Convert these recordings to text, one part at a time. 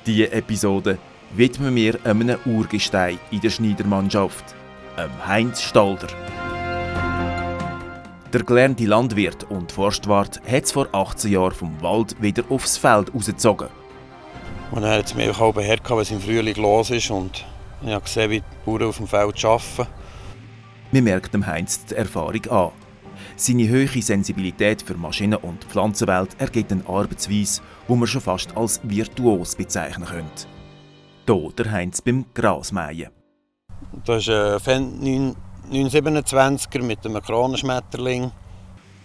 Diese Episode widmen wir einem Urgestein in der Schneidermannschaft, Heinz Stalder. Der gelernte Landwirt und Forstwart hat es vor 18 Jahren vom Wald wieder aufs Feld rausgezogen. Und er hat es mir auch beherrscht, was im Frühling los ist, und ich habe gesehen, wie die Bauern auf dem Feld arbeiten. Man merkt dem Heinz die Erfahrung an. Seine hohe Sensibilität für Maschinen- und Pflanzenwelt ergibt eine Arbeitsweise, die man schon fast als virtuos bezeichnen könnte. Hier der Heinz beim Grasmähen. Das ist ein Fendt 927er mit einem Kronenschmetterling.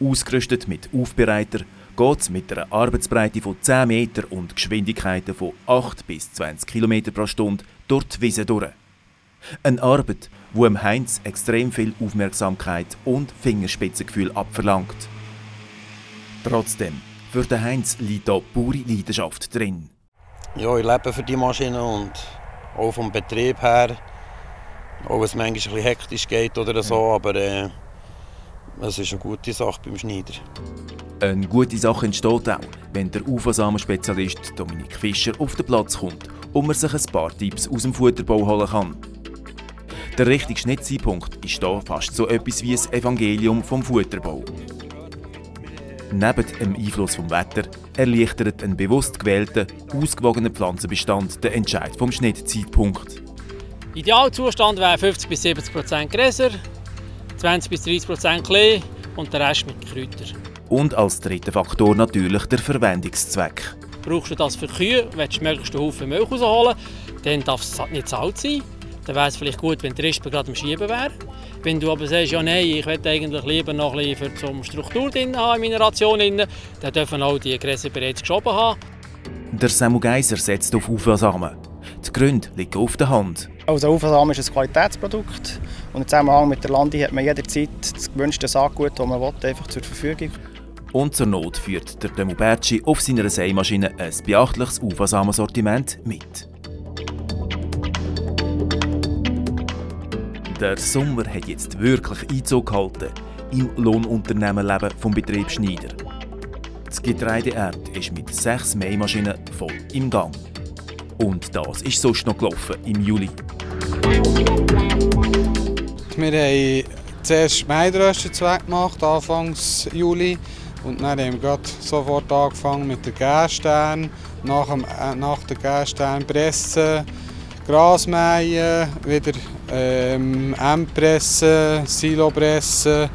Ausgerüstet mit Aufbereiter geht es mit einer Arbeitsbreite von 10 Meter und Geschwindigkeiten von 8 bis 20 km pro Stunde durch die Wiese durch. Eine Arbeit, die dem Heinz extrem viel Aufmerksamkeit und Fingerspitzengefühl abverlangt. Trotzdem, für den Heinz liegt da pure Leidenschaft drin. Ja, ich lebe für die Maschine und auch vom Betrieb her. Auch wenn es manchmal ein bisschen hektisch geht oder so, aber es ist eine gute Sache beim Schneider. Eine gute Sache entsteht auch, wenn der Ufersamen-Spezialist Dominik Fischer auf den Platz kommt und man sich ein paar Tipps aus dem Futterbau holen kann. Der richtige Schnittzeitpunkt ist hier fast so etwas wie ein Evangelium vom Futterbau. Neben dem Einfluss vom Wetter erleichtert ein bewusst gewählter, ausgewogener Pflanzenbestand den Entscheid vom Schnittzeitpunkt. Idealzustand wäre 50–70% Gräser, 20–30% Klee und der Rest mit Kräutern. Und als dritter Faktor natürlich der Verwendungszweck. Brauchst du das für Kühe, willst du möglichst einen Haufen Milch rausholen, dann darf es nicht zu alt sein. Dann wäre es vielleicht gut, wenn der Rispen gerade am Schieben wäre. Wenn du aber sagst, ja nein, ich möchte eigentlich lieber noch ein bisschen zum Struktur drin haben in meiner Ration, dann dürfen auch die Gräser bereits geschoben haben. Der Samu Geiser setzt auf Ufersamen. Die Gründe liegen auf der Hand. Also Ufersamen ist ein Qualitätsprodukt und im Zusammenhang mit der Landi hat man jederzeit das gewünschte Saatgut, das man will, einfach zur Verfügung. Und zur Not führt der Demu Bertschi auf seiner Sämaschine ein beachtliches Ufersamensortiment mit. Der Sommer hat jetzt wirklich Einzug gehalten im Lohnunternehmerleben vom Betrieb Schneider. Das Getreideernte ist mit 6 Mähmaschinen voll im Gang. Und das ist sonst noch gelaufen im Juli. Wir haben zuerst Maidröster gemacht, Anfang Juli. Und dann haben wir sofort angefangen mit der Gerstern. Nach der Gerstern pressen, Gras mähen, wieder pressen, Silo pressen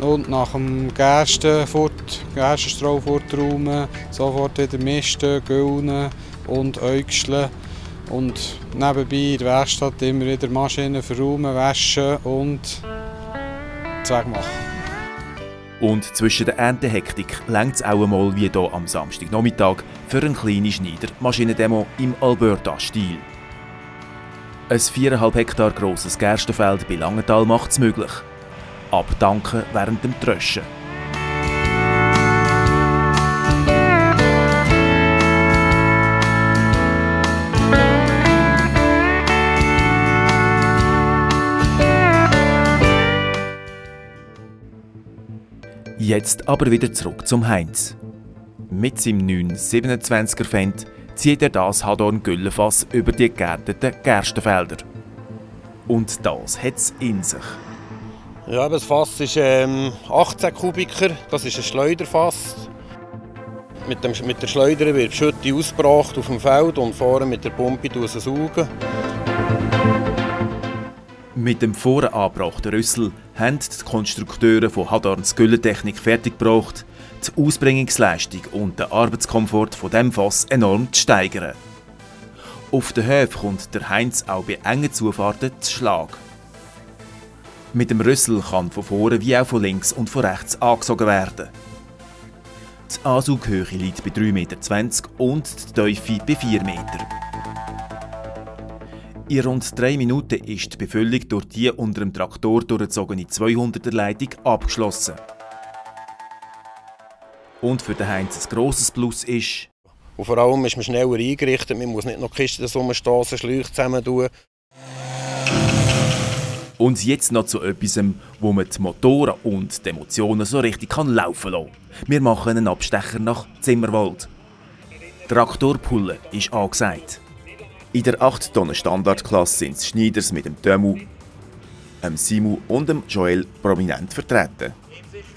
und nach dem Gerstenstrau forträumen, sofort wieder misten, güllen und äugseln. Und nebenbei in der Werkstatt immer wieder Maschinen verräumen, waschen und Zweck machen. Und zwischen der Erntehektik reicht es auch einmal wie hier am Samstagnachmittag für eine kleine Schneider-Maschinendemo im Alberta-Stil. Ein 4,5 Hektar grosses Gerstenfeld bei Langenthal macht es möglich. Abdanken während dem Tröschen. Jetzt aber wieder zurück zum Heinz. Mit seinem 927er Fendt zieht er das Hadorn-Güllenfass über die geernteten Gerstenfelder. Und das hat es in sich. Ja, das Fass ist 18 Kubiker, das ist ein Schleuderfass. Mit der Schleuder wird die Schütte ausgebracht auf dem Feld und vorne mit der Pumpe saugen. Mit dem vorher angebrachten Rüssel haben die Konstrukteure von Hadorns Güllentechnik fertiggebracht, die Ausbringungsleistung und den Arbeitskomfort von diesem Fass enorm zu steigern. Auf den Höfen kommt der Heinz auch bei engen Zufahrten zu Schlag. Mit dem Rüssel kann von vorne wie auch von links und von rechts angesogen werden. Die Ansaughöhe liegt bei 3,20 Meter und die Tiefe bei 4 Meter. In rund 3 Minuten ist die Befüllung durch die unter dem Traktor durchgezogene 200er-Leitung abgeschlossen. Und für den Heinz ein grosses Plus ist, und vor allem ist man schneller eingerichtet, man muss nicht noch Kisten rumstossen, Schläuche zusammen tun. Und jetzt noch zu etwas, wo man die Motoren und die Emotionen so richtig laufen lassen kann. Wir machen einen Abstecher nach Zimmerwald. Traktorpullen ist angesagt. In der 8-Tonnen-Standardklasse sind die Schneiders mit dem Tömu, dem Simu und dem Joel prominent vertreten.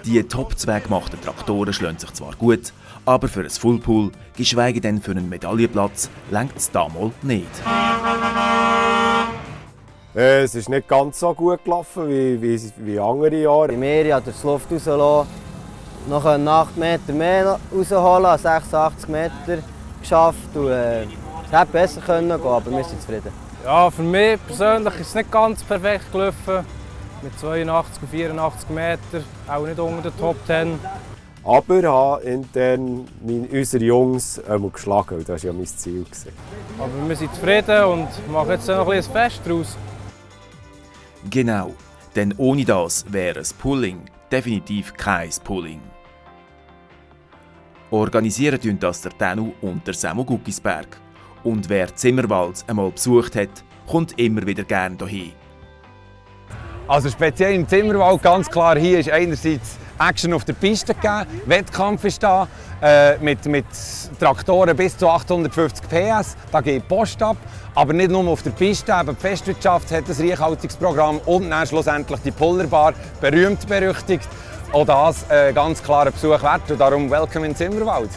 Die top 2 gemachten Traktoren schlagen sich zwar gut, aber für ein Fullpool, geschweige denn für einen Medaillenplatz, reicht es damals nicht. Es ist nicht ganz so gut gelaufen wie andere Jahre. Bei mir hat er die Luft rausgelassen, noch 8 Meter mehr rausholen, 86 Meter geschafft. Und, es hätte besser gehen können, aber wir sind zufrieden. Ja, für mich persönlich ist es nicht ganz perfekt gelaufen. Mit 82 und 84 Meter, auch nicht unter den Top 10. Aber ich habe intern unsere Jungs geschlagen, das war ja mein Ziel. Aber wir sind zufrieden und machen jetzt noch ein Fest daraus. Genau, denn ohne das wäre ein Pulling definitiv kein Pulling. Organisieren tun das der Tenu und der Samu Guggisberg. Und wer Zimmerwald einmal besucht hat, kommt immer wieder gerne hierhin. Also speziell im Zimmerwald ganz klar, hier ist einerseits Action auf der Piste gegeben, Wettkampf ist da, mit Traktoren bis zu 850 PS, da geht die Post ab. Aber nicht nur auf der Piste, eben die Festwirtschaft hat ein Reichhaltungsprogramm und dann schlussendlich die Pullerbar, berühmt berüchtigt. Auch das ganz klar ein Besuch wert und darum Welcome in Zimmerwald.